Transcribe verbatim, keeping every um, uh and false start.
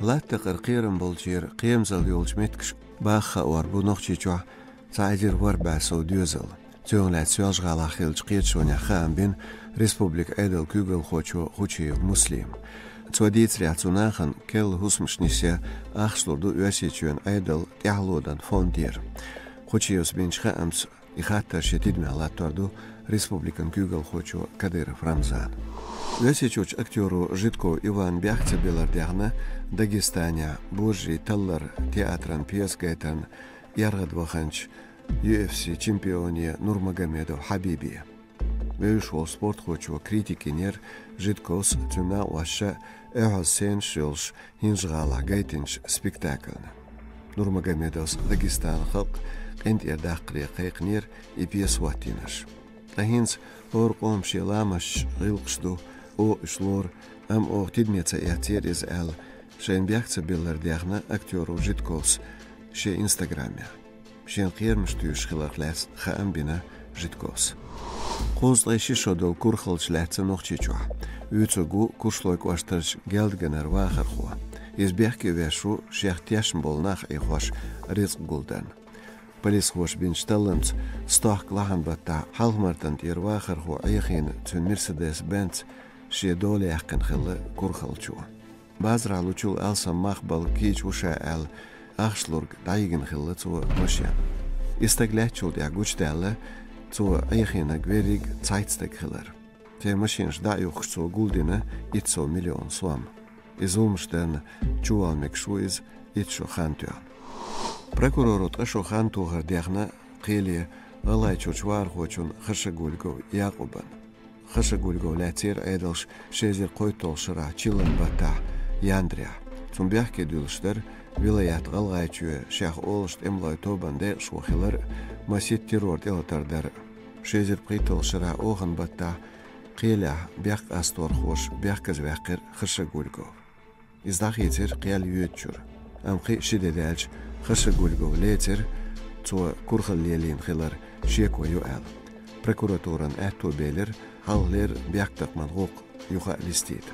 Латта кхерам болчера кхерамзалла йолчу меттигашка баха хаар бу Нохчийчохь цхьа эзар ворхӀ бӀе сов доьзал. Цунах лаьцна Соьлжа-ГӀалахь хиллачу кхеташонехь хаам бина республикан Ӏедалан куьйгалхочо Хучиев Муслима. Цо дийцарехь, цу нахана керла хӀусамаш нисъян ахча лур ду Оьрсийчоьнан Ӏедалан тӀаьхьалонан фондера. Хучиевс бинчу хаамца и хаттар шен тидамехь латтор ду республикан куьйгалхочо Кадыров Рамзана. Оьрсийчуьрчу актёро Жидков Ивана бехк ца биллар даьхна Дагестанехь божарийн таллар театран пьеса гайтарна яргӀад ваханчу Ю Эф Си чемпионе Нурмагомедов Хьабибе. Вевзаш волчу спортхочо критика йинера Жидковс, цуьнан накъосташа а, эхьаза сценаш йолуш, ХӀинжа-ГӀалахь гайтинчу спектакльна. Нурмагомедовс Дагестанан халкъ къинтӀера даккхаре кхайкхинера и пьеса хӀоттийнарш. Ткъа хӀинца хӀора къоман шен ламасташ, гӀиллакхаш ду, оха уьш лору, амма оха тидаме ца эццера иза аьлла, шайна бехк ца биллар даьхна актёро Жидковс шен инстаграмехь. Шен кхерамаш туьйсуш хиларх лаьцна хаам бина Жидковс. Кхузткъе ши шо долу курхаллаш лаьцна Нохчийчохь. Вуьйцург ву Кушлойн кӀоштарчу Гелдаганара вахархо. Иза бехке веш ву шех тешна болу нах Ӏехош рицкъ гулдан. Полисхоша бинчу талламца стохка лахьан баттахь Хьалха-Мартан тӀера вахархо Ӏехийна цуьнан Мерседес-Бенц шен дола яьккхина хилла курхаллачо. Базарахь лучул алсам мах бала кийча ву ша аьлла, ахча лург дӀайигна хилла цо машен. И стаг лаьттачул тӀаьхьа гучудаьлла цо Ӏехийнарг верриг цхьайтта стаг хилар. Церан машенаш дӀа а юхкуш, цо гулдина итт сов миллион сом. И зуламаш дарна чувала мегаш ву иза итт шо хан тоьхна. Прокуроро ткъа шо хан тохар даьхна кхеле ГӀалгӀайчуьрчу вахархочунна Хашагульгов Якъубна. Хашагульгов лаьцнера Ӏедалша ши эзар кхойтталгӀачу шарахь чиллан баттахь Яндарехь. Цунна бехке дуьллуш дара вилаят ГӀалгӀайчоь, шех олуш тӀемалойн тобанан декъашхо хилар а, масийтта террор тӀелатар дар а. Ши эзар пхийтталгӀачу шарахь оханан баттахь кхелехь бехккъасторхоша бехказаваьккхира Хашагульгов. Иза дӀахийцира кхел йоьдучуьра. Амма кхин а ши де даьлча Хашагульгов лецира, цо курхалла лелийна хилар шеко ю аьлла. Прокуратурана аьтто белира хьалхалера бехктакхаман гӀуллакх юха а вистийта.